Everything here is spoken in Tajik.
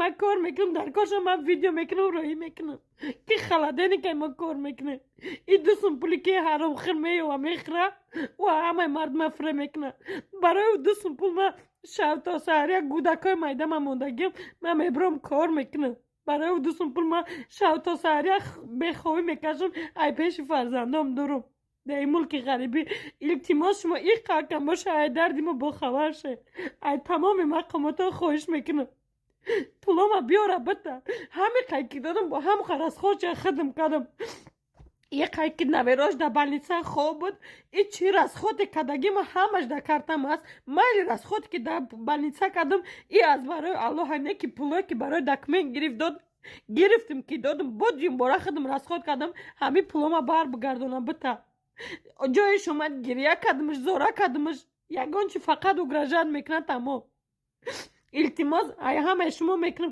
Ман кор мекунам, дар коршон ман видео мекунам, роҳӣ мекунам, ки холодильник ай мо кор мекунем. И 2 сум пули ки ҳаромхӯр меёва, мехӯра ва ҳамаи мардума фиреб мекунад. Барои 2 сум пул ман шаб то саҳар, як кӯдакҳои майда ман мондагиам, ман мебурам, кор мекунам. Барои 2 сум пул ман шаб то саҳар як бехобӣ мекашам, ай пеши фарзандом дурум дар ин мулки ғарибӣ. Илтимос, шумо и қакам боша, ай дарди мо бохабар ше. Ай тамоми мақомотҳо хоҳиш мекунам, пулома биёра, бита. Ҳами қай ки додам, бо ҳам расход ча хидм кардам. Е қай ки наверош дар больница хоб буд, и чӣ расход е кардагима ҳамаш дар картам аст. Майли, расход е ки дар больница кардам, и аз барои Аллоҳ, не ки пулое ки барои документ гирифт дод, гирифтим ки додам, бо дюмбора хидм расход кардам. Ҳами пулома бар бигардонам, бита. Ҷоеш омад, гиря кардамаш, зора кардамаш, ягон чи, фақат угрожать мекунад, тамом. Илтимос ай ҳамаи шумо мекунам.